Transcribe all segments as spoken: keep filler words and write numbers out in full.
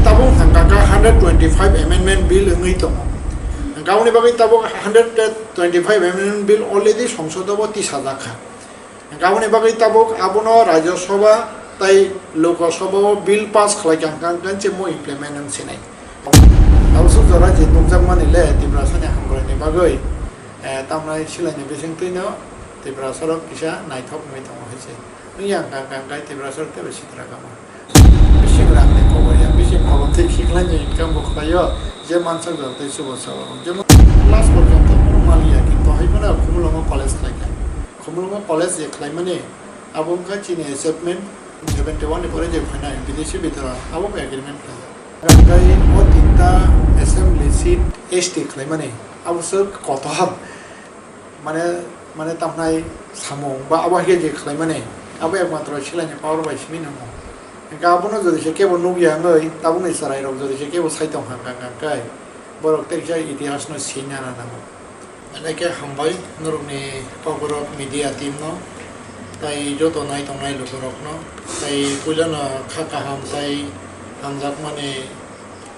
Tabuk hwnkha kha hundred twenty-five amendment bill wngwi tongo. Hwnkha aboni bagwi tabuk hundred twenty-five amendment bill already Songsod o tisajak kha. Hwnkha aboni bagwi tabuk abono Rajya Sabha tei Lok Sabha o bill pass khlai kha hwnkha hwnkhe mo implement wng sinai. Tabuk jora je nukjakmani le Tiprasani hamkraini bagwi, eh, tamnai silaini bisingtwino Tiprasarok kisa naithok wngwi tongo hai se. Wngya hwnkha hwnkha hwnkhe Tiprasarok teibo sitra kama. Bising rangni kobor ya, bising kobor tei khiklai ni income bo khlai o, je mansak jora tei chubachu o. Jemon class porjonto maliya, kintu hai phano Khumulwngo college khlai kha. Khumulwngo college je khlaimani, abo wngkha chini achievement, seventy one ni pore je phainai bidesi bidra, abo bo agreement khlai o. Hwnkhe o tinta assembly seat S T khlaimani, abo se kotor. Mane, mane tamnai samung ba abo hai khe je khlaimani, abo ekmatro silaini power bai simi nango. Hwnkhe abono jodi se kebo nukya wngwi, tabukni chwrairok jodi se kebo sai tong kha, hwnkha hwnkha khe borok tei kisa itihasno sina nango. Hwnkhe hambai norokni kokborok media team no, tei joto nai tongnai lukurokno, tei puilano kha kaham tei hamjakmani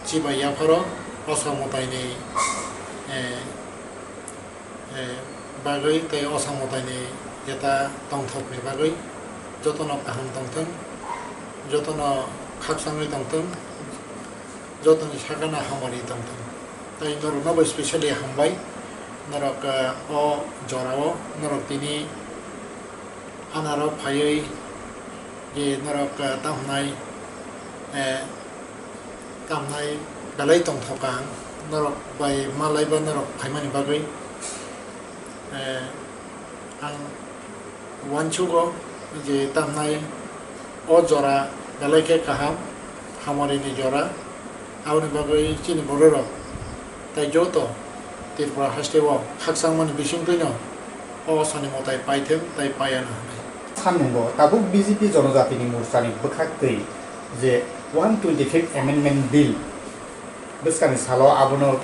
chibai yapharo Osa Mwtaini, eh, eh, bagwi tei Osa Mwtaini jeta tongthokni bagwi jotono kaham tongthwng, jotono khakchangwi tongthwng, jotoni sakano hamari tongthwng. Tei norokno bo specially hambai, norok, eh, o jorao norok tini anarok phaiwi je norok, eh, tamhnai, eh, tamhnai belai tongthok ang, norok bai malai ba norok phaimani bagwi, eh, ang uansugo je tamhnai o jora belai khe kaham, hamarini jora, aboni bagwi chini bororok tei joto Tripura haste o khakchangmani bisingtwino o sani mwtai paithwng tei paiya no hwnwi. Sanmungo tabuk B J P Jonojatini Morchani bwkhaktwi je one twenty-fifth Amendment Bill bwskangni salo abono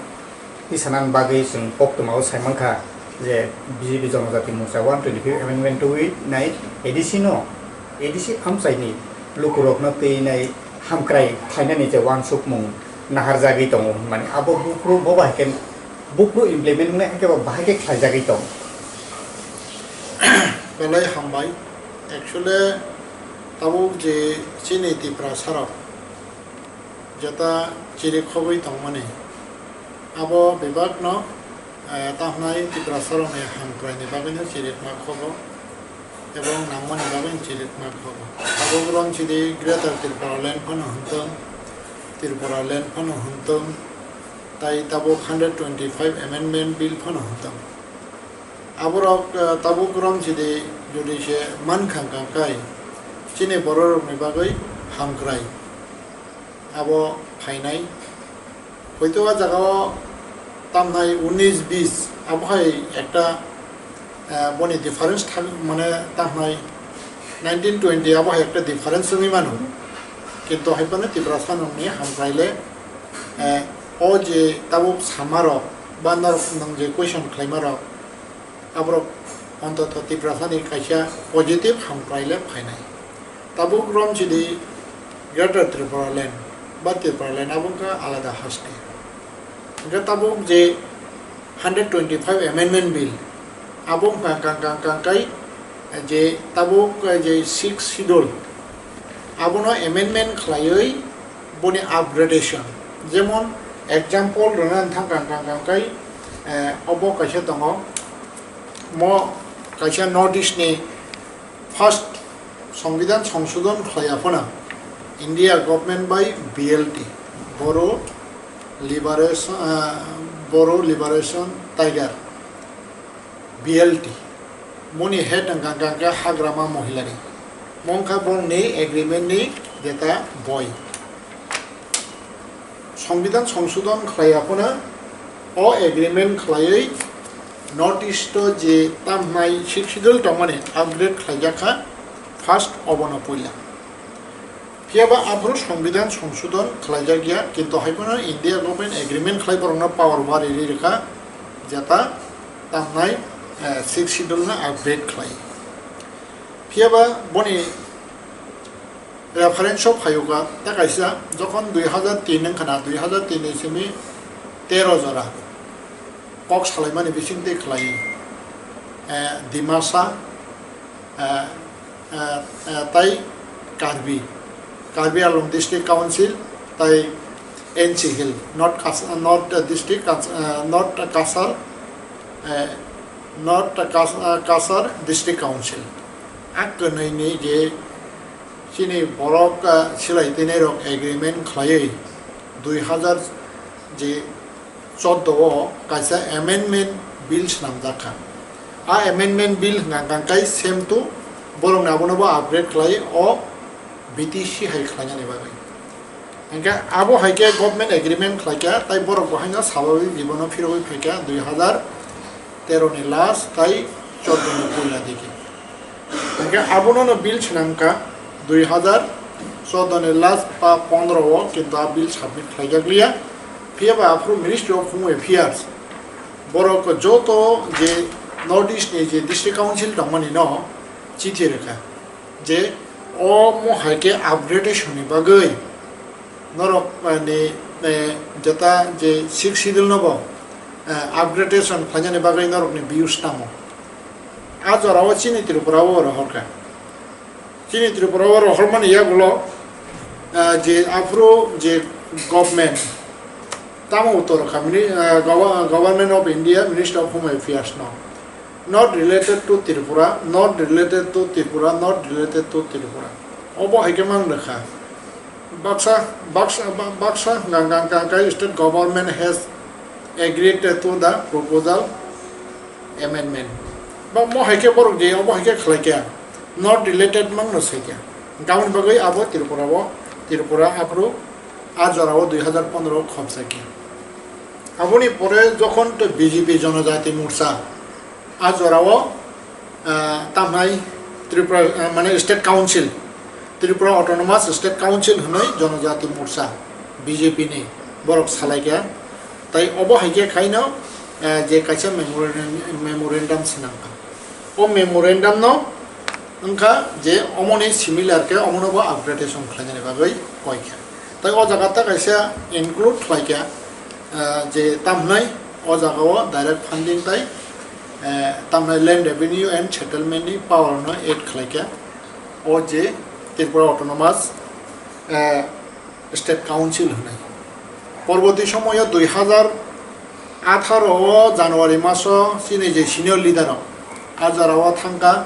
tisanani bagwi chwng koktwmao saimankha je B J P Jonojati Morcha one twenty-fifth Amendment twiwi nai A D C no, A D C amchaini lukurokno twi nai hamkrai khlainani je uansukmung naharjagwi tongo hwnmani. Abo buphuru bo bahai khe buphuru implement wngnai, hakhe bo bahai khe khlaijagwi tong. Belai hambai. Actually, tabuk je chini Tiprasarok jeta chiri khogwi tongmani, abo bebakno, eh, tamhnai Tiprasarokni hamkraini bagwino chirikma khogo. Ebong nangmani bagwi chirikma khogo. Abo rom chidi Greater Tipraland phano hwntwng, Tipraland phano hwntwng, tai tabuk hundred twenty-five Amendment Bill phano hwntwng. Aborok, eh, tabuk rom chidi jodi se mankha hwnkha khe chini bororokni bagwi hamkrai. Abo phainai. Hoito o jaga o tamnai unis bis, abo hai ekta, eh, boni difference thang, mane tamnai nineteen twenty abo hai ekta difference wngwi mano. Kintu hai phano Tiprasa nokni hamkrai le, eh, o je tabuk sama rok ba norok nang je question khlaima rok, aborok ontoto Tiprasani kaisa positive hamkrai le phainai. Tabuk rom chidi Greater Tripura Land ba Tripura Land abo wngkha alada haste. Hingke tabuk je hundred twenty-five Amendment Bill abo wngkha kang kang kang kai je tabuk je Sixth Schedule abono amendment khlaiwi boni upgradation, jemon example rwna thang kang kang kang kai, eh, obo kaisa tongo. Mo kaisa North East ni first Songbidan songsodon khlaiya phano India government bai B L T, Boro Liberation, ah, Boro Liberation Tiger, B L T, moni head wngkha kha Hagrama Mohilari, mongkha bongni agreement ni jeta boi. Songbidan songsodon khlaiya phano o agreement khlaiwi North East o je tamhnai Sixth Schedule tongmani upgrade khlaijak kha first obono puila. Phiyaba aphuru Songbidan songsodon khlaijak ya, kintu hai phano India government agreement khlai borokno power bari ri rwkha, jeta tamhnai, eh, Sixth Schedule no upgrade khlai. Phiyaba boni Reference o phaiyokha, ta kaisa jokhon dui hazar tin wngkha na, dui hazar tin ni simi tero jora kok salaimani bisingtwi khlai, eh, Dimasa, eh, eh, eh, tai Karbi, Karbi Anglong District Council, tai N C Hill, North Kas-, North District Kas-, eh, North Kasar, eh, North Kas-, eh, Kasar District Council. A kwnwi ni je chini borok, ah, silai tini rok agreement khlaiwi dui hazar je chordo o kaisa amendment bill swnamjak kha. A amendment bill hwnkha hwnkha khe same to borok ni abono bo upgrade khlai o B T C hai khlainani bagwi. Hwnkhe abo hai khe government agreement khlai kha, tai borok bo haino swbabik jibono phirogwi phai kha dui hazar tero ni last tai chordo ni puila digi. Hwnkhe abono no bill swnam kha dui hazar chordo ni last ba pondro o, kintu a bill submit khlaijak liya. Phiya ba aphuru Ministry of Home Affairs borok joto je North East ni je District Council tongmani no chithi rwkha je omo hai khe upgradation ni bagwi norok, eh, ni, eh, jeta je Sixth Schedule no bo, eh, upgradation khlainani bagwi norok ni views tamo. A jora o chini Tripura o rohor kha. Chini Tripura o rohormani yagulo, eh, je aphuru je government tamo uttor kha, mini-, eh, Gov-, Government of India, Ministry of Home Affairs no. Not related to Tripura, not related to Tripura, not related to Tripura. Obo hai khe mang rwkha. Baksa, baksa, ba-, baksa hwnkha hwnkha hwnkha khe state government has agreed to the proposal amendment. Ba mo hai khe borok je obo hai khe khlai khe not related mang no sai khe. Gaboni bagwi abo Tripura o, Tripura aphuru a jora o dui hazar pondro o khopsa khe. Aboni pore jokhon to B J P Jonojati Morcha a jora o, ah, tamhai Tripura, ah, mane State Council, Tripura Autonomous State Council hwnwi Jonojati Morcha B J P ni borok salai kha. Tai obo hai khe khaino, ah, je kaisa memorandum, memorandum swnam kha. O memorandum no wngkha je omoni similar khe omono bo upgradation khlainani bagwi koi kha. Tai o jaga ta kaisa include khlai kha, ah, je tamhnai o jaga o direct funding tai, eh, tamhnai Land Revenue and Settlement ni power no add khlai kha. O je Tripura Autonomous, eh, State Council hwnwi. Porborti somoyo dui hazar atharo o January maso chini je senior leader rok a jora o thangkha,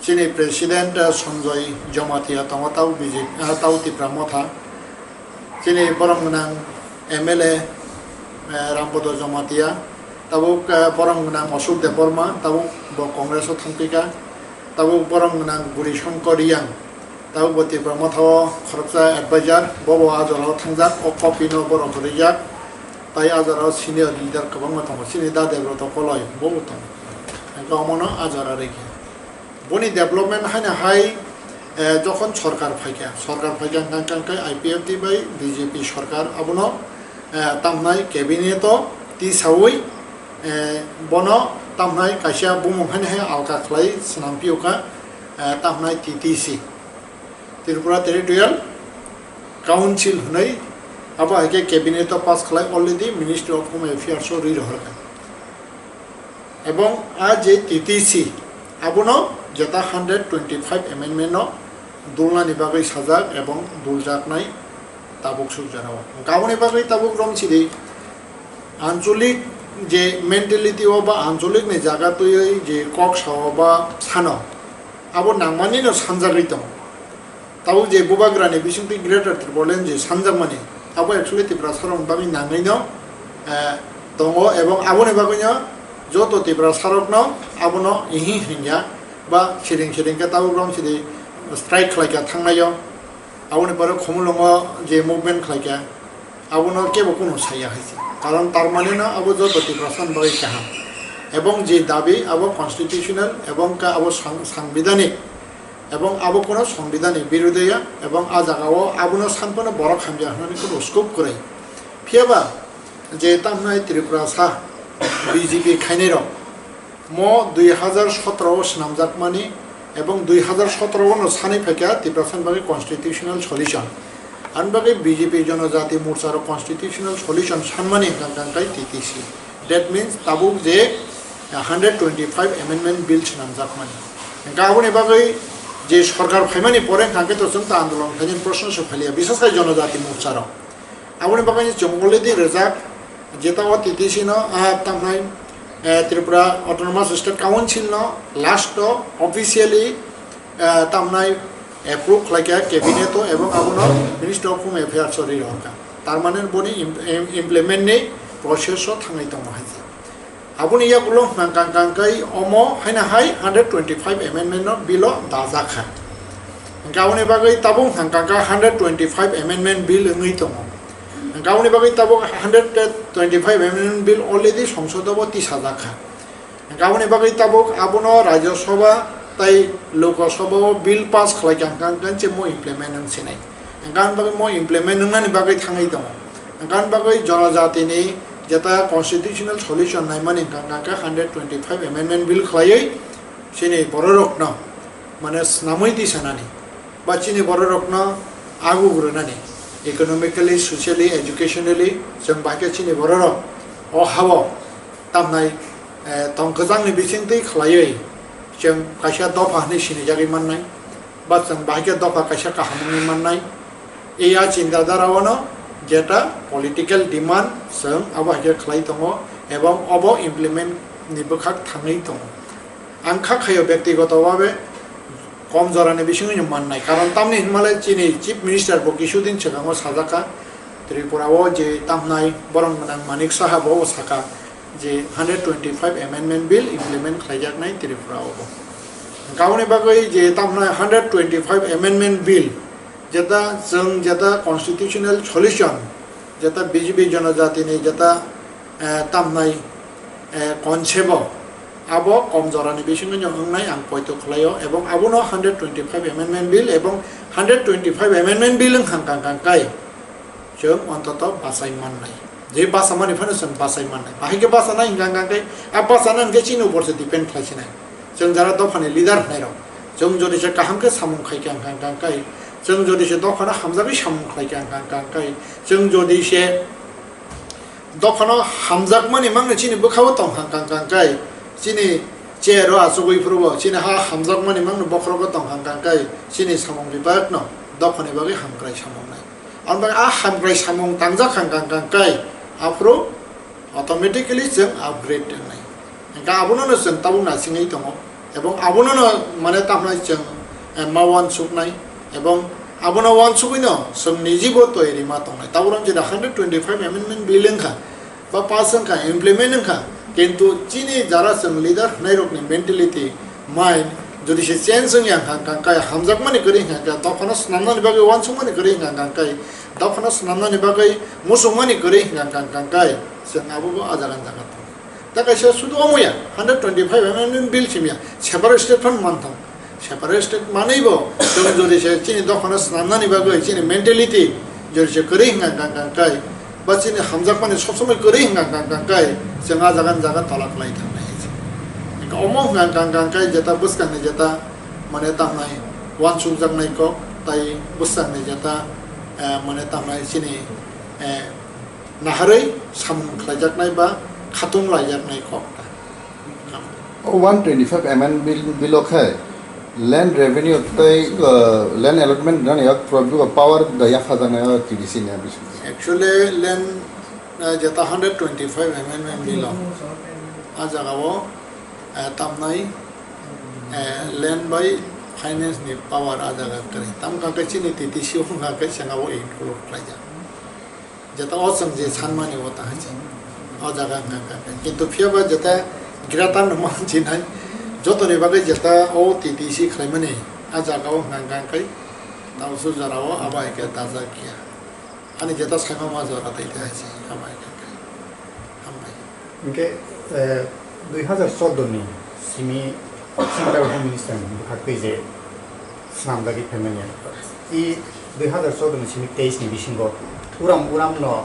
chini President, eh, Sanjoy Jamatia tongo, tabo B J P, eh, tabo Tipra Motha, chini borom gwnang M L A, eh, Rampodo Jamatia, tabuk, eh, borom gwnang Ashok Debbarma, tabuk bo Congress o thangpikha, tabuk borom gwnang Guri Shankar Reang, tabuk bo Tipra Motha o khoroksa advisor, bobo a jora o thangjak, o copy no borok rijak, tai a jora o senior leader kwbangma tongo, chini da Debroto Koloi bo bo tongo, hwnkhe omono a jora rikha. Boni development haino hai, eh, jokhon sorkar phaikha, sorkar phaikha hwnkha hwnkhe I P F T bai B J P sorkar abono, eh, tamhnai cabinet o tisaui, eh, bono tamhnai kaisa bumung haino hai alka khlai swnam phiyokha, eh, tamhnai T T C, Tripura Territorial Council hwnwi, abo hai khe cabinet o pass khlai already Ministry of Home Affairs o rwi rohorkha. Ebong a je T T C abono jeta hundred twenty five amendment no dulnani bagwi sajak ebong duljaknai tabuk sukjana o. Hwnkhe aboni bagwi tabuk romsidi ancholik je mentality o ba ancholik ni jaga twiwi je kok sao ba sano abo nangmani no sanjagwi tongo. Tabuk je bubagrani bisingtwi Greater Tipraland je sanjakmani, abo actually Tiprasarokni bagwi nangwi no, eh, tongo, ebong aboni bagwi no joto Tiprasarokno abono ihi hinya ba siring siring khe tabuk romsidi strike khlai kha thangnaio, aboni pore Khumulwngo je movement khlai kha, abono kebo kunu saya hai se. Karon tar mane no abo joto Tiprasani bagwi kaham. Ebong je dabi abo constitutional ebong ka abo sang-, sangbidhanik ebong abo kono songbidhanni birodhe ya, ebong a jaga o abono sanphano borok hamya hwnani kono scope kwrwi. Phiya ba je tamhnai Tripura sa B J P khainai rok mo dui hazar sotro o swnamjakmani Ebong dui hazar sotoro o no sanwi phaikha Tiprasani bagwi constitutional solution. Ani bagwi B J P Jonojati Morcha rok constitutional solution sanmani hwnkha hwnkha khe T T C. That means tabuk je hundred twenty-five amendment bill swnamjakmani. Hwnkha aboni bagwi je sorkar phaimani pore hwnkha khe to chwng ta andolon khainani proshno se phaliya, bisas khai Jonojati Morcha rok. Aboni bagwi chwng already rijak, jeta o T T C no, ah, tamnai, eh, Tripura Autonomous State Council no last o officially, eh, tamnai approve khlaikha cabinet o, ebong abono Ministry of Home Affairs o ri rohorkha. Tar mane boni im-, im-, implement ni process o thangwi tongo hai se. Aboni yagulo hwnkha hwnkha khe omo haino hai hundred twenty-five amendment no bill o dajak kha. Hwnkha aboni bagwi tabuk hwnkha hwnkha hundred twenty-five amendment bill wngwi tongo. Hwnkha aboni bagwi tabuk hundred twenty-five amendment bill already Songsod o bo tisajak kha. Hwnkha aboni bagwi tabuk abono Rajya Sabha tei Lok Sabha o bill pass khlai kha hwnkha hwnkha se mo implement wng sinai. Hwnkha aboni bagwi mo implement wngnani bagwi thangwi tongo. Hwnkha aboni bagwi Jonojatini jeta constitutional solution naimani hwnkha hwnkha khe hundred twenty-five amendment bill khlaiwi chini bororokno mane swnamwi tisanani ba chini bororokno aguk rwnani economically, socially, educationally chwng bai khe chini bororok o hao tamnai, eh, tong kwchangni bisingtwi khlaiwi chwng kaisa dopha hwnwi sinijagwi mannai. Ba chwng bahai khe dopha kaisa kaham wngwi mannai. Ei a chinta dhara o no jeta political demand chwng abo hai khe khlai tongo ebong obo implement ni bwkhak thangwi tongo. Ang kha khaio byaktigoto bhabe kom jorani bisingo no mannai, karon tamni hinmale chini Chief Minister bo kisudin swkango sajak kha, Tripura o je tamnai borom gwnang Manik Saha bo saka, je hundred twenty-five amendment bill implement khlaijaknai Tripura o bo. Aboni bagwi je tamnai hundred twenty-five amendment bill, jeta chwng jeta constitutional solution, jeta B J P Jonojatini jeta, eh, tamnai, eh, concept o, abo kom jorani bisingo no wngnai ang poito khlaio, ebong abono hundred twenty-five amendment bill ebong hundred twenty-five amendment bill wngkha hwnkha hwnkha khe chwng ontoto bachai mannai. Je bachamani phano chwng bachai mannai. Bahai khe bachanai hwnkha hwnkha khe, a bachana hwnkhe chini upor se depend khlai sinai. Chwng jara dophani leader hwnairok, chwng jodi se kaham khe samung khai kha hwnkha hwnkha khe, chwng jodi se dophano hamjagwi samung khlai kha hwnkha hwnkha khe, chwng jodi se dophano hamjakmani mangno chini bwkhao tong hwnkha hwnkha khe, chini chair o achugwi phuru bo chini ha hamjakmani mangno bokhorogo tong hwnkha hwnkha khe, chini samung bebak no dophani bagwi hamkrai samung nai. Ang bai a hamkrai samung tangjak hwnkha hwnkha khe aphuru automatically chwng upgrade wngnai. Hwnkha abono no chwng tabuk naisingwi tongo. Ebong abono no mane tamhnai chwng, eh, ma uansuknai. Ebong abono uansugwi no chwng nijibo toyari ma tongnai. Tabuk jeda hundred twenty-five amendment bill wngkha. Ba pass wngkha, implement wngkha, kintu chini jara chwng leader hwnairokni mentality, mind, jodi se change wngya hwnkha hwnkha khe, hamjakmani kwrwi hwnkha hwnkha khe, dophano swnamnani bagwi uansukmani kwrwi hwnkha hwnkha khe, dophano swnamnani bagwi muchungmani kwrwi hwnkha hwnkha khe, chwng abobo a jaga ni jaga tongo. Tei kaisa sudu omoya, hundred twenty-five amendment bill simya, separate state phano manthang. Separate state manwi bo chwng jodi se chini dophano swnamnani bagwi chini mentality jodi se kwrwi hwnkha hwnkha hwnkha khe, ba chini hamjakmani sob somoi kwrwi hwnkha hwnkha hwnkha khe, chwng a jaga ni jaga tola kwlai thangnai hai se. Hwnkha omo hwnkha hwnkha hwnkha khe jeta bwskangni jeta mane tamnai uansukjaknai kok tai bwskangni jeta, eh, mane tamnai chini, eh, naharwi samung khlaijaknai ba khatung laijaknai kok ta. One twenty-five amendment bill, bill o khe land revenue tei, uh, land allotment rwnani yak pro-, power da yaphajaknai o T D C ni bising. Actually, land, uh, jeta hundred twenty-five amendment bill o, a jaga o, uh, tamnai, uh, land bai finance ni power a jaga kwrwi. Tam kha khe chini T T C wngkha khe chwng abo include khlaijak. Jeta o chwng je sanmani o ta hai se. O jaga hwnkha hwnkha khe. Kintu phiya ba jeta greater no ma chinai, jotoni bagwi jeta o T T C khlaimani, a jaga o hwnkha hwnkha khe, tausu jora o abo hai khe dajak ya. Ani jeta saima ma jora tei tei hai se, abo hai khe. Hambai. Hwnkhe, eh, dui hazar choudo ni simi Central Home Minister ni bwkhak twi je swnamjagwi phaimani. I dui hazar choudo ni simi teis ni bisingo uram uram no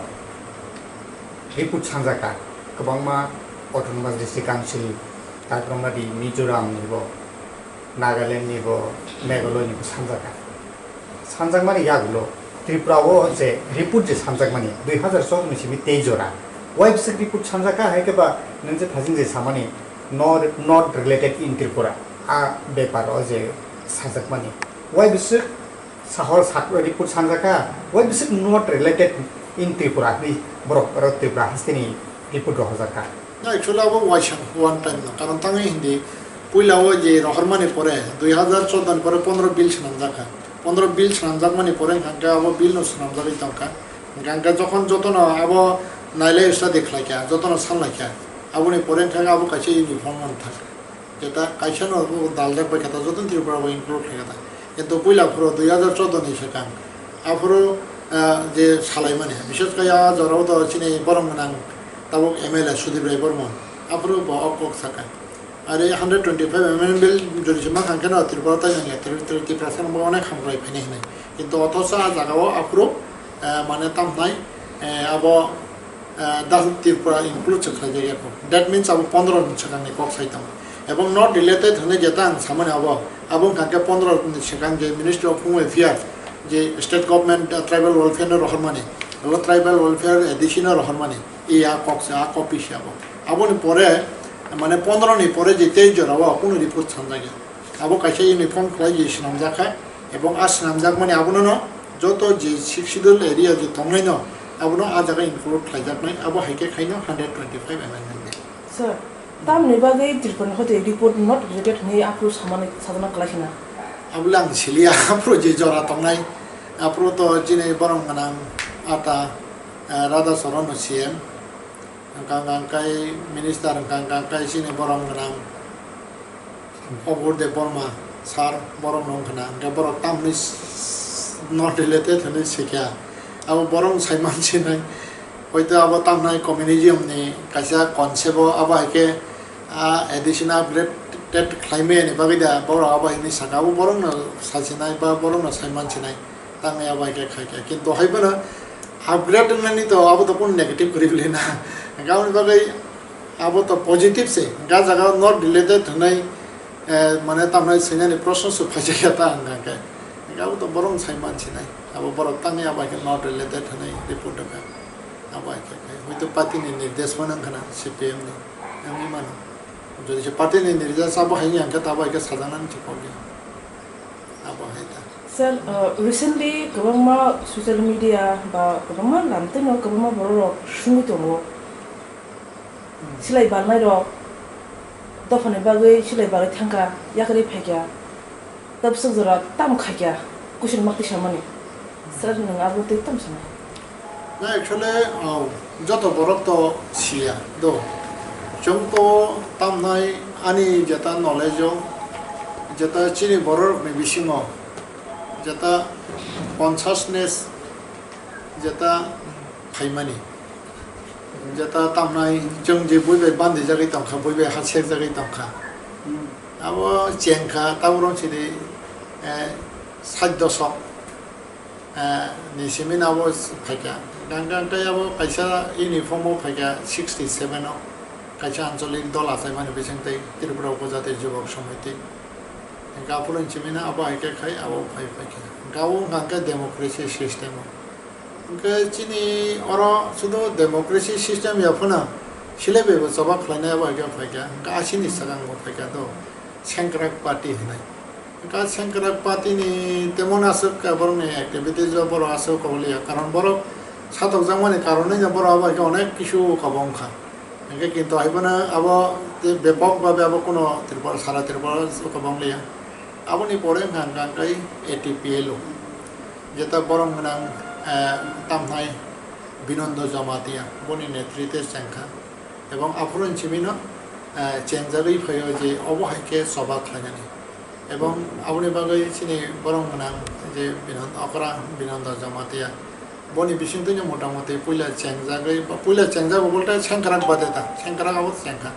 report sanjak kha, kwbangma Autonomous District Council, Takromadi, Mizoram ni bo Nagaland ni bo, Meghalaya ni bo sanjak kha. Sanjakmani yagulo Tripura o je report je sanjakmani dui hazar choudo ni simi tei jora. Wai bwswk report sanjak kha, hai khe ba nwng je thajing je samani no, not related in Tripura. A bepar o je sajakmani. Wai bwswk sahor sak report sanjak kha, wai bwswk not related in Tripura ni borok oro Tripura hasteni report rohorjak kha. Na, actually abo waisa one time no. Karon tangwi hindi puila o je rohormani pore, dui hazar choudo ni pore pondro bill swnamjak kha. Pondro bill swnamjakmani pore hwnkha khe abo bill no swnamjagwi tongkha. Hwnkha hwnkhe jokhon jotono abo nailai study khlaikha, jotono sanlaikha, aboni pore hwnkha khe abo kaisa uniform manthak. Jeta kaisa no daljak bai kha ta, jotono Tripura bai include khlai kha ta. Kintu puila phuru dui hazar choudo ni swkang aphuru, ah, je salaimani, bishes khe a jorao to chini borom gwnang tabuk M L A Sudip Rai Bormon, aphuru bo o kok sakha. Are hundred twenty-five amendment bill jodi se ma khan khe no Tripura tai nangya, Tri-, Tri-, Tiprasa no bo onek hamkrai phainai hinwi. Kintu othocho a jagao aphuru, ah, mane tamhnai, eh, abo ah, das Tripura include se khlaijak ya kho. That means abo pondro ni swkang ni kok sai tongo. Ebong not related hwnwi jeta ang samani abo, abo wngkha khe pondro ni swkang je Ministry of Home Affairs, je state government, ah, tribal welfare no rohormani, abo tribal welfare A D C no rohormani, e a kok se, a copy se abo. Aboni pore, mane pondro ni pore je tei jora o kunu report sanjak ya. Abo kaisa uniform khlai je swnamjak kha, ebong a swnamjakmani abono no joto je Sixth Schedule area je tongnai no abono a jaga include khlaijaknai, abo hai khe khaino hundred twenty-five amendment bill. Sir, tamni bagwi Tripura ni hote report not related hwnwi aphuru samani sajana kwlai khna? Abole ang siliya, aphuru je jora tongnai, aphuru to chini borom gwnang ata, eh, Radha Charan no C M, hwnkha hwnkha khe minister, hwnkha hwnkha khe chini borom gwnang Obur Debbarma sir, borok no wngkha na, hwnkhe borok tamni s-, not related hwnwi swikha. Abo borok no saiman sinai, hoito abo tamnai communism ni kaisa concept o, abo hai khe a additional upgrade khlaimaya ni bagwi da borok abo hinwi sakha, abo borok no sasinai ba borok no saiman sinai. Tangwi abo hai khe khai kha. Kintu hai phano upgrade wngnani to abo to kunu negative kwrwi le na. Hwnkhe aboni bagwi abo to positive se. Hwnkhe ah jaga not related hwnwi, eh, mane tamnai swinani proshno se phaijak ya ta hwnka khe. Hwnkhe abo to borok sai mansinai. Abo borok tangwi abo hai khe not related hwnwi report rwkha. Abo hai khe khai. Hoito party ni nirdesh phano wngkha na C P M ni. Wngwi mano. Jodi se party ni nirdesh abo hai wngya hwnkhe abo hai khe sajaknani se kok ya. Abo hai ta. Sir, uh, recently kwbangma social media ba kwbangma lamtwi no kwbangma borok rok sungwi tongo. Hmm. Silai balnai rok dophani bagwi silai balai thangkha, yakarwi phaikha. Tabswk jora tamo khaikha, kuchini makti samani. Sir, nwng abo twi tamo sanai? Na, actually, oh, joto borok to siya do. Chwng to tamnai ani jeta knowledge o, jeta chini borok ni bisingo, jeta consciousness, jeta phaimani, jeta tamnai chwng je bui bai bandijagwi tongkha, bui bai ha sekjagwi tongkha. Abo chengkha, tabuk rong sidi, eh, sait dosok. Eh, ni simi no abo phaikha. Hwnkhe, hwnkhe abo kaisa uniform o phaikha sixty seven o. Kaisa ancholik dol achaimani bisingtwi Tripura Upojati Jubak Samiti. Hwnkhe aphuru ni simi no abo hai khe khai abo phai phaikha. Hwnkhe abo wngkha khe democracy system o. Hwnkhe chini oro sudu democracy system ya phano silai bai bo choba khlainai abo hai khe phaikha. Hwnkhe asini swkang bo phaikha do. Sengkrak party hinwi. Hwnkhe Sengkrak party ni temon aswk khe borokni activities o borok aswk koboliya, karon borok satokjakmani karonwi no borok abo hai khe onek kisu kobong kha. Hwnkhe kintu hai phano abo tei bepok bhabe abo kuno Tripura, sara Tripura o kobong liya. Aboni pore wngkha hwnkhe A T P L O, jeta borom gwnang, eh, tamhnai Binondo Jamatia, boni netritwe chengkha. Ebong aphuru ni simi no, eh, chengjagwi phaio je obo hai khe choba khlainani. Ebong aboni bagwi chini borom gwnang je Binon-, okra Binondo Jamatia. Boni bisingtwi no motamoti puila chengjagwi, ba puila chengjago bolte Sengkrak bade ta, Sengkrak abo chengkha.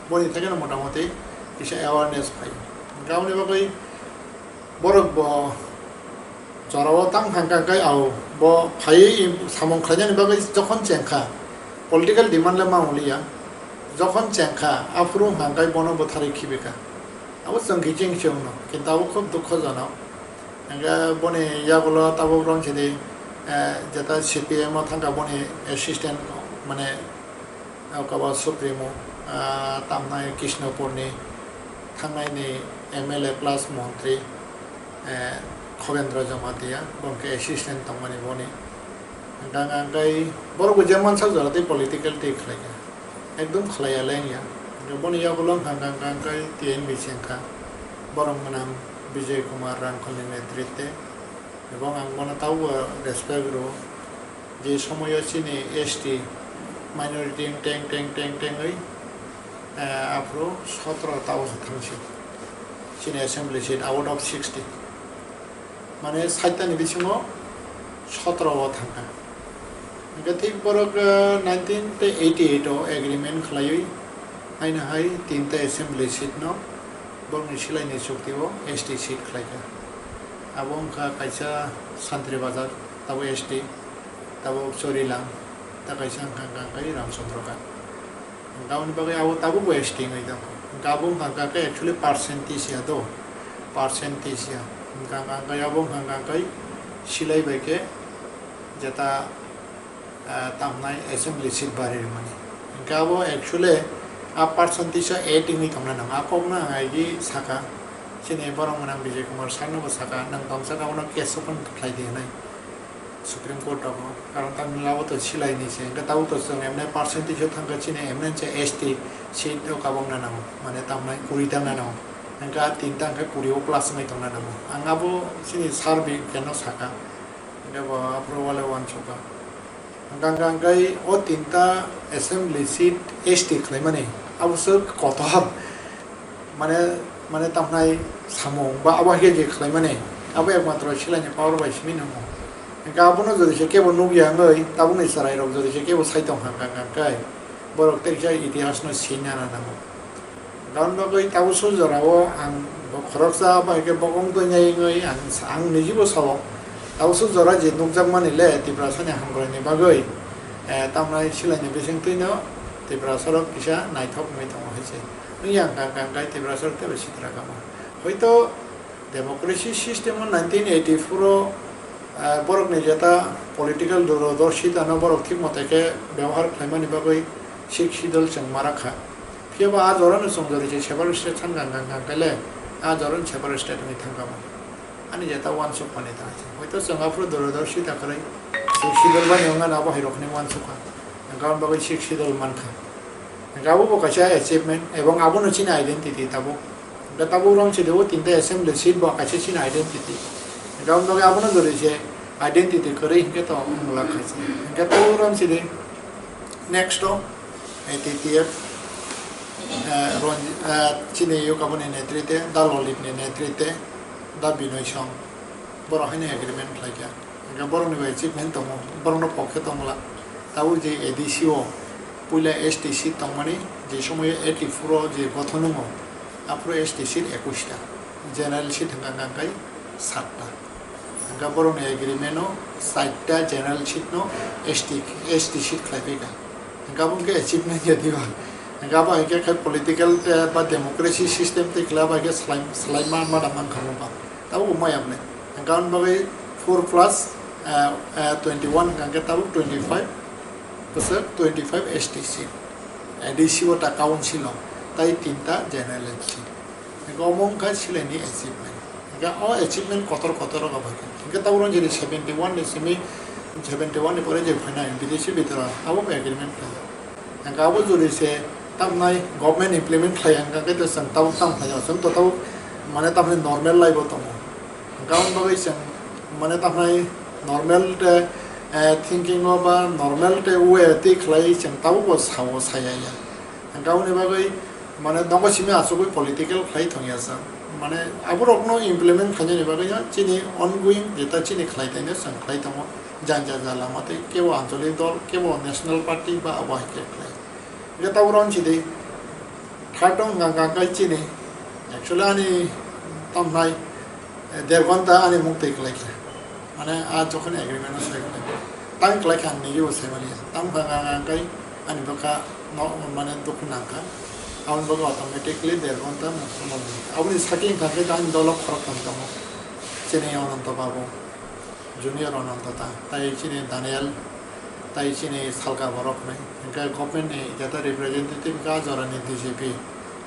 Boni theke no motamoti kisa awareness phai. Hwnkhe aboni bagwi borok bo jorao tang thang kha khe, ao bo phaiwi samung khlainani bagwi jokhon chengkha, political demand le ma wnglia, jokhon chengkha, aphuru hwnkha khe bono bwtharwi khibikha. Abo chwng kiching chwngno, kintu abo khub dukhojonok. Hingke boni yagulo tabuk romsidi, eh, jeta C P M o thangkha boni assistant, mane, o kabo Supremo, ah, tamnai Krishnapurni thangnai ni M L A plus montri, eh, Khovendra Jamatia, bo hingke assistant tongmani boni. Hingke ang, ang kai borok bo je mansak jora tei political tei khlaikha. Ekdom khlaiya le wngya. Hingke boni yagulo wngkha, wngkha, wngkha, wngkha T N B se wngkha. Borok gwnang Bijay Kumar Rangkholni netritwe. Ebong ang bono tabukbo respect rwo. Je somoyo chini S T minority teng, teng, teng, tengwi, eh, aphuru sotro tabukbo thangsi. Chini assembly seat out of sixty. Mane saitta ni bisingo sotro o thangkha. Hingke thik borok, eh, nineteen eighty eight o agreement khlaiwi haino hai tinta assembly seat no borokni silaini chukti o S T seat khlaikha. Abo wngkha kaisa Santri Bazar, abo S T, abo Chorilam, ta kaisa wngkha, wngkha kai Ramchandra Ghat. Hingke aboni bagwi abo tabukbo S T wngwi tongo. Hingke abo wngkha khe actually percentage ya do, percentage ya. Hingke hingke abo wngkha khe silai bai khe jeta, ah, tamnai assembly seat bari rwmani. Hingke abo actually a percentage o add wngwi tongna nango. A kokno ang aidi saka, chini borok mwnang Bijay Kumar sir no bo saka, nang tongsa abono case open khlai di hinwi. Supreme Court rogo, karon tamni abo to silai ni se, hingke tabuk to chwng emne percentage o thangkha chini emne se S T seat o kabang na nango, mane tamnai kuri ta na nango, hingke a tinta hingke kuri o plus wngwi tongna nango. Ang abo chini sir bi keno saka, hingke bo aphuru wale uansukha. Hingke hingke o tinta assembly seat S T khlaimani abo se kotor. Mane, mane tamnai samung ba abo hai khe je khlaimani, abo ekmatro silaini power bai simi nangmo. Hingke abono jodi se kebo nukya wngwi, tabukni chwrairok jodi se kebo sai tongkha, kha, kha, kha, borok teisa itihasno sinana nango. Aboni bagwi tabuk suk jorao ang bo khoroksa abo hai khe bokong twi nai wngwi ang, ang nijibo sao. Tabuk suk jora je nukjakmani le Tiprasani hamkraini bagwi, eh, tamnai silaini bising twino Tiprasarok kisa naithok wngwi tongo hai se. Wngya hwnka hwnka hwnka Tiprasa teibo sitra kamo. Hoito democracy system o nineteen eighty-four o, ah, borokni jeta political dorodorsita no borok thik mote khe byabohar khlaimani bagwi Sixth Schedule chwng ma rakha. Phiyaba a jorano chwng jori se separate state thangkha hwnka hwnka hwnka le a jorano separate state wngwi thangkha mo. Ani jeta uansukmani ta se. Hoito chwng aphuru dorodorsita kwrwi Sixth Schedule bani wngmano abo hai rokni uansukha. Hwnka aboni bagwi Sixth Schedule mankha. Hingke abo bo kaisa achievement, ebong abono chini identity tabuk. Hingke tabuk romsidi o tinta assembly seat bo kaisa chini identity. Hingke aboni bagwi abono jori se identity kwrwi hingke to wngla khaisa. Hingke tabuk romsidi next o A T T F, eh, Ronji-, eh, chini Yukaboni netrite, Da Lolipni netrite, Da Binoy Song, borok haino agreement khlaikha. Hingke borokni bai achievement tongo, borokno pokhe tongla. Tabuk je A D C o puila S T seat tongmani, je somoyo eighty-four o je gothon wngo, aphuru S T seat ekush ta, general seat hwnka hwnka hwnkai satta. Hwnka borokni agreement o satta general seat no S T, S T seat khlai phaikha. Hwnka abo hwnkhe achievement ya diba? Hwnka abo hai khe khai political, eh, ba democracy system tei khlai bai khe slai, slai ma, ma da mankha mo ba. Tabuk bo maya bwnai. Hingke aboni bagwi four plus, eh, eh, twenty-one hingke tabuk twenty-five, bwswk twenty-five S T seat. A D C o ta council o, tai tinta general seat. Hingke omo wngkha silaini achievement. Hingke o achievement kotor kotor rok bai khe. Hingke tabuk rok jeni seventy-one ni simi, seventy-one ni pore je phainai bidesi bidra, abo bai agreement khlai. Hingke abo jodi se tamnai government implement khlai ya, hingke to chwng tabuk tam khlai ya, chwng to tabuk mane tamni normal life o tongo. Hingke aboni bagwi chwng mane tamnai normal te, eh, thinking o ba normal te way twi khlai chwng tabuk bo sao saya ya. Hingke aboni bagwi mane nogo simi achugwi political khlai thong ya chwng. Mane aborokno implement khlainani bagwi no chini ongoing jeta chini khlai taino chwng khlai tongo. Janja jala mate kebo ancholik dol, kebo national party ba abo hai khe khlai. Hingke tabuk rok wngsi di, third wng kha, kha, kha chini. Actually ani tamnai, eh, der ghonta ani muk twi kwlai kha. Mane a jokhon agreement o sai kwlai. Tang kwlai kha ang nini bo sai mani. Tang kha, kha, kha, kha ani bwkha no mane dukhu nang kha. Aboni bagwi automatically der ghonta mungsa mungsa. Aboni sakhe wngkha khe ani dolo khoroktham tongo. Chini Ananto Babu, Junior Ananto ta, tai chini Daniel, tai chini Salka borok hinwi. Hwnkhe government ni jeta representative wngkha ah jorani D G P,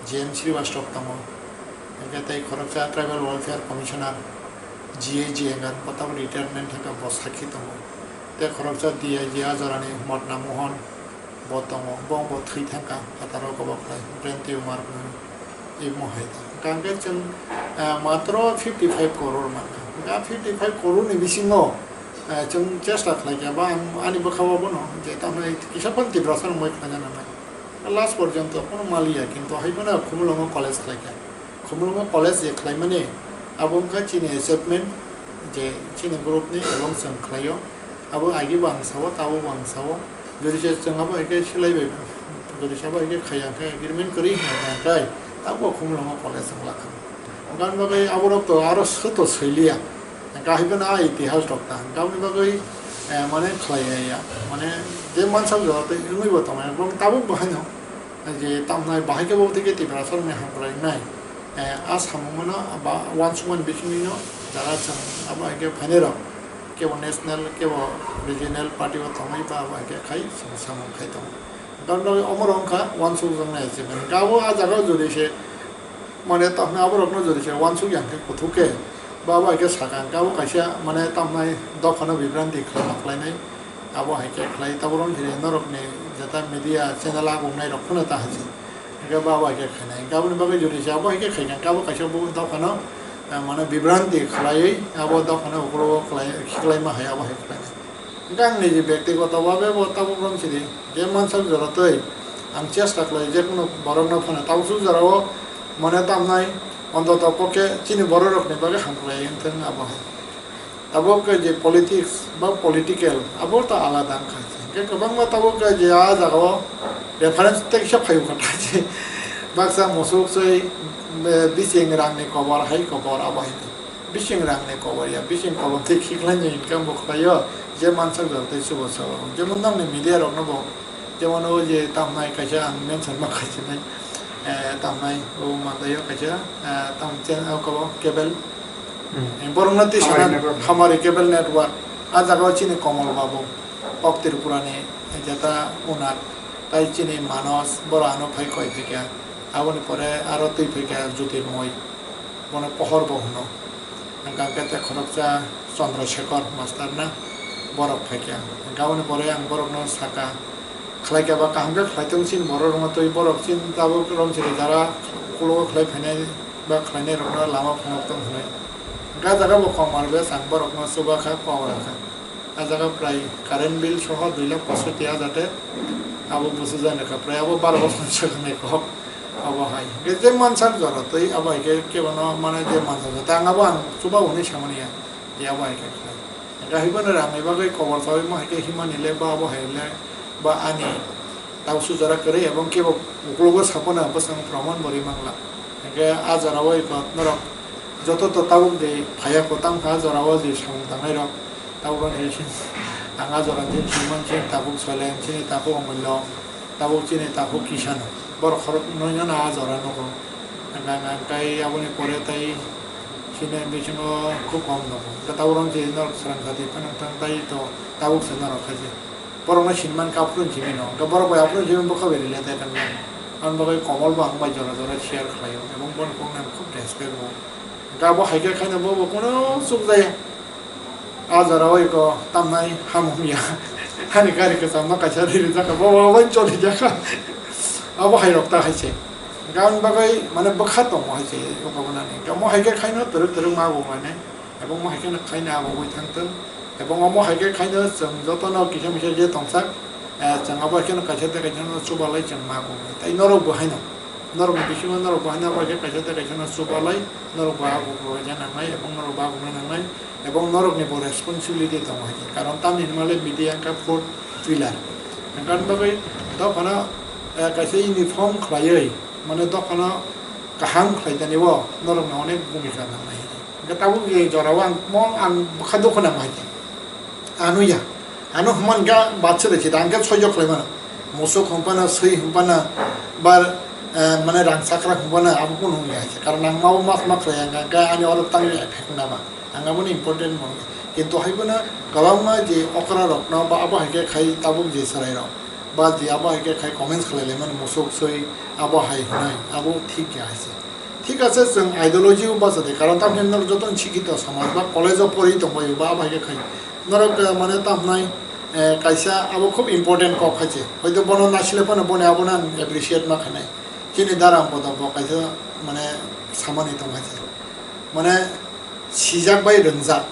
J M Srivastava tongo. Hwnkhe tei khoroksa Tribal Welfare Commissioner, G A G wngkha, bo tabuk retirement wngkha, bo sakhe tongo. Tei khoroksa D I G ah jorani Motna Mohan, bo tongo, bo, bo thwi thangkha, phataro kobok khlai, brain tumor, imo hai ta. Hwnkhe chwng, eh, matro fifty five crore mankha. Hwnkhe ah fifty five crore ni bisingo, eh, chwng chesta khlaikha, ba ang, ani bwkha o bono, je tamni kisa phano Tiprasa rok moi khlaina nangnai. Last porjonto kono maliya, kintu hai phano Khumulwngo college khlaikha. Khumulwngo college je khlaimani, abo wngkha chini achievement, je chini group ni ebong chwng khlaio. Abo agi bo ang sao, tabo bo ang sao. Jodi se chwng abo hai khe silai bai, jodi se abo hai khe khaiya khe agreement kwrwi hwnka hwnkhe, tabo Khumulwngo college wng lakha. Hwnkhe ani bagwi aborok to aro sw to swiliya. Hwnkhe hai phano a itihas rok ta. Hwnkhe aboni bagwi, eh, mane khlaiya ya. Mane je mansak jora tei wngwi bo tongo, ebong tabuk bo haino. Je tamnai bahai khe bo tei khe Tiprasa rokni hamkrai wngnai, eh, a samung mano ba uansukmani bisingtwi no jara chwng abo hai khe phainai rok kebo national kebo regional party o tongwi ba abo hai khe khai chwng samung khai tongo. Tamni bagwi omo rok wngkha uansukjaknai achievement. Hwnkhe abo a jaga o jodi se mane tamni abo rok no jodi se uansuk ya hwnkhe kuthuk khe ba abo hai khe sakha hwnkhe abo kaisa mane tamnai dopha no bibranti khlaima khlainai. Abo hai khe khlai, tabuk rok je norokni jeta media channel agungnai rok phano ta hai se. Hwnkhe bo abo hai khe khainai. Hwnkhe aboni bagwi jodi se abo hai khe khaikha, hwnkhe abo kaisa bo dophano, eh, mane bibranti khlaiwi abo dophano ukhulgo khlai, khiklaima hai abo hai khlainai. Hwnkhe ang niji byaktigoto bhabe bo tabuk rok sidi je mansak jora twi ang chesta khlai, je kunu borokno phano tabuk suk jorao mane tamnai ontoto pokhe chini borok rokni bagwi hamkrai wngthung abo hai. Tabuk je politics ba political, abo to alada wngkha. Hwnkhe kwbangma tabuk je a jagao reference tei kisa phai wngkha, tei baksa musuk soi, eh, bising rangni kobor, hai kobor, abo hai. Bising rangni kobor ya, bising kolom tei khiklai ni income bo khlaio, je mansak jora tei chubo sao. Jemon nangni media rokno bo, jemon o je tamnai kaisa ang mention ma khaisinai, eh, tamnai o mandaio kaisa, eh, tam chen, o kobo cable. Hmm. Eh, borokno twi Hamari sana network. Hamari cable network. A jaga o chini Komol Babu, Kok Tripura ni, eh, jeta unak, tai chini Manos, boro ano phai koi phaikha. Aboni pore aro twi phaikha Jyotirmoy, bono Pohor bo hwno. Hwnkha khe tei khoroksa Chandra Shekhar master na borok phaikha. Hwnkha aboni pore ang borokno sakha, khlai khe ba kaham khe khlai tong chini borok rwngma twi borok chini tabuk romchini jara ukulok khlai phainai ba khlainai rokno lama phunuk tong hwnwi. Hwnkha jaga bo kok manwi bwsang borokno chuba kha, kok rw kha. A jaga prai current bill soho dui lakh posotti hajar te abo busu jani kha, prai abo baro bosor swkang ni kok abo hai. Hwnkhe je mansak jora twi abo hai khe kebono mane je mansak jora tei ang abo ang chuba hwnwi samani ya. Tei abo hai khe khlai. Hwnkhe hai phano rang ni bagwi kobor saui mo hai khe himani le ba abo hai le ba ani tausu jora kwrwi ebong kebo uklogo saphano bwswng proman bo ri mangla. Hwnkhe a jora o eko norok joto to tabuk de phaiya ko tang kha a jora o je samung tangnai rok tabuk rok ni sin ang a jora ni sin singman sin tabuk soilen chini tabuk omullo. Tabuk chini takhuk kisa no. Borok khorok nwi no a jora nugo. Hwnkha hwnkha tei aboni pore tei chini bisingo khub kom nugo. Hwnkha tabuk rok chini norok swrang jati phano thang tai to tabuk se norok khaise. Borok no sinman kha aphuru simi no. Hwnkha borok bai aphuru simi bwkha bai rila tai thang. Aboni bagwi Komol bo ang bai jora jora share khlaio. Ebong boni kok no ang khub respect o. Hwnkha abo hai khe khaino bo bo kunu chuk jaya. A jora o eko tamnai hamung ya. Hani gari kwcham no kaisa ri rijak kha, bo bo bai choli jak kha. Abo hai rok ta hai se. Hwnkha aboni bagwi mane bwkha tongo hai se, eko bo nani. Hwnkha mo hai khe khaino twrwk twrwk ma bo mane. Ebong mo hai khe khaino abo bai thang thung. Ebong omo hai khe khaino chwng joto no kisa misa je tongsak. Eh, chwng abo hai khe kaisa tei kaisa no chubalai chwng ma bo mane. Tai norok bo haino. Norokni bisingo norok bo haino abo hai khe kaisa tei kaisa no chubalai, norok bo aguk rwna nangnai, ebong norok bo agukna nangnai, ebong norokni bo responsibility tongo hai khe. Karon tamni hwnmale media wngkha fourth pillar. Hwnkhe ani bagwi dophano, eh, kaisa uniform khlaiwi, mane dophano kaham khlai tani o norokni onek bhumika nangnai. Hwnkhe tabuk je jorao ang mo ang bwkha dukhu nango hai khe. Ano ya. Ano hwnba hwnkhe batswrwi se da, hwnkhe soijo khlai mano. Musuk hwnphano, swi hwnphano, ba eh, mane rang chakra hwnbana abo kunu wngya hai se. Karon ang mabo mas ma khlai ang kha, ani oro tangwi effect na ba. Ang aboni important mano. Kintu hai bono kwbangma je okra rokno ba abo hai khe khai tabuk je chwrai rok. Ba je abo hai khe khai comments khlai lai mani musuk soi abo hai hwnai, abo thik ya hai se. Thik ase, chwng ideology o bacha de, karon tamni norok joto ni sikito samaj ba college o pori tongbai ba abo hai khe khai. Norok, eh, mane tamnai, eh, kaisa abo khub important kok hai se. Hoito bono naisile phano boni abono ang appreciate ma khainai. Chini dara ang bodo bo kaisa mane samani tong hai se. Mane sijak bai rwngjak.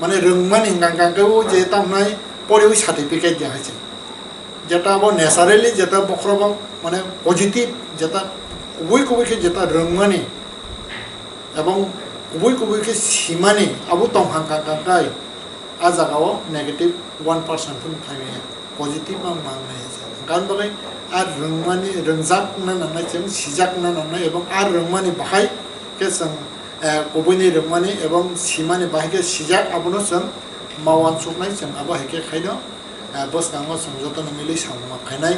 Mane rwngmani hwnkha hwnkha khe o je tamnai poriwi certificate ya hai se. Jeta abo naturally jeta bokhorok mane positive jeta kubui kubui khe jeta rwngmani ebong kubui kubui khe simani abo tong hwnkha hwnkha khe a jaga o negative one percent phano phai maya. Positive ma mangnai se. Gan bagwi a rwngmani, rwngjak wngna nangnai chwng, sijak wngna nangnai, ebong a rwngmani bahai khe chwng, eh, kubuini rwngmani ebong simani bahai khe sijak, abono chwng ma uansuknai chwng, abo hai khe khaino, eh, bwskango chwng jotono milwi samung ma khainai.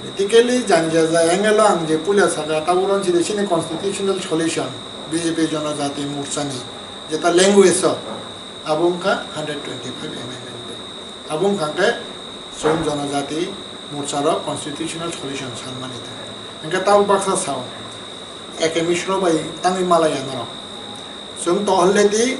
Politically jani jaja angle o ang je puila saka, tabuk ron chini, chini constitutional solution, B J P Jonojati Morchani, jeta language o, abo wngkha hundred twenty-five amendment bill. Abo wngkha khe chwng Jonojati Morcha rok constitutional solution sanmani ta. Hwnkhe tabuk baksa sao, Eke Misro bai tangwi malaya norok. Chwng to already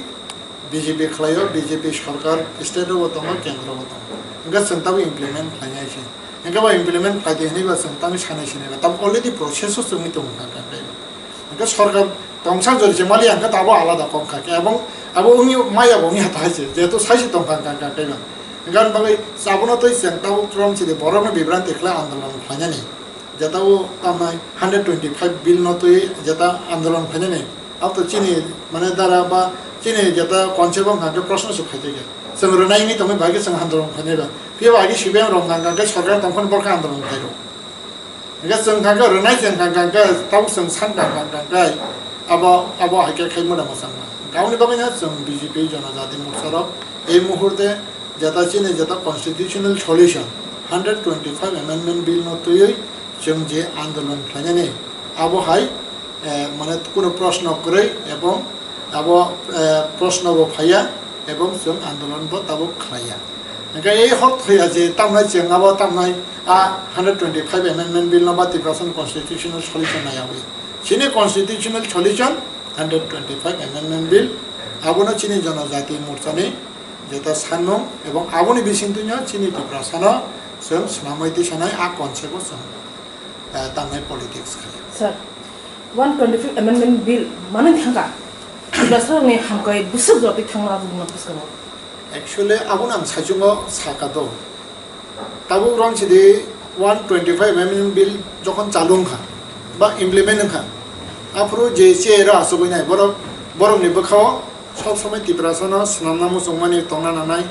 B J P khlaio, B J P sarkar state o bo tongo, kendro bo tongo. Hwnkhe chwng tabuk implement khlainai se. Hwnkhe bo implement khlai di hwnwi ba chwng tangwi sanai sinai ba. Tabuk already process o chwngwi tongo kha kha khe. Hwnkhe sarkar tongsa jori se mali hwnkhe tabuk alada kok kha khe. Ebong abo wngwi maya bo wngya ta hai se. Jehetu sai se tong kha kha khe ba. Hwnkhe ani bagwi abono twi chwng tabuk trom chini borokno bibranti khlai andolon khlainani. Jeta o tamnai hundred twenty-five bill no twi jeta andolon khlainani. Abo to chini mane dara ba chini jeta concept wngkha khe proshno se phai tongkha. Chwng rwnai wngwi tongwi bai khe chwng andolon khlainai ba. Phiya ba agi C P M rok hwnkha khe sarkar tongphani borok khe andolon khlai rw. Hwnkhe chwng hwnkha khe rwnai chwng hwnkha khe tabuk chwng san kha hwnkha khe abo, abo hai khe khai mano mwchangma. Aboni bagwino chwng B J P Jonojati Morcha rok ei muhurte jeta chini jeta constitutional solution hundred twenty-five amendment bill no twiwi chwng je andolon khlainani abo hai, eh, mane kunu proshno kwrwi ebong abo, eh, proshno bo phaiya ebong chwng andolon bo tabuk khlaiya. Hwnkhe ei hor thwiya je tamnai chwng abo tamnai a hundred twenty-five amendment bill no ba Tiprasa ni constitutional solution naiyawi. Chini constitutional solution hundred twenty-five amendment bill, abono chini Jonojati Morchani jeta sanmung ebong aboni bisingtwino chini Tiprasano chwng swnamwi tisanai a concept o chwng, eh, tamnai politics khaio. Sir, one twenty-five amendment bill manwi thangkha. Tiprasarokni hamkrai bwswk jotwi thangma aboni bwskango. Actually, abono ang saichungo saka do. Tabuk rong sidi one twenty-five amendment bill jokhon chalu wngkha ba implement wngkha, aphuru je chair o achugwi nai borok, borokni bwkhao sob somoi Tiprasano swnamna muchungmani tongna nangnai,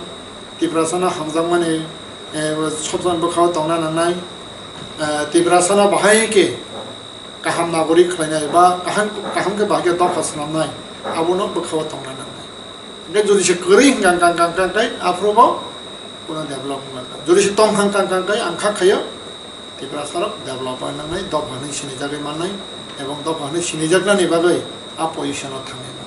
Tiprasano hamjakmani, eh, sob somoi bwkhao tongna nangnai, eh, Tiprasano bahai khe kaham nagorik khlainai ba kaham, kaham khe bahai khe dopha swnamnai, abono bwkhao tongna nangnai. Hwnkhe jodi se kwrwi hwnkha hwnkha hwnkha hwnkha tei aphuru bo kuno develop wngkha. Jodi se tong hwnkha hwnkha hwnkha tei ang kha khaio Tiprasa rok develop wngnai, dopha hwnwi sinijagwi mannai ebong dopha hwnwi sinijaknani bagwi a position o thangnai.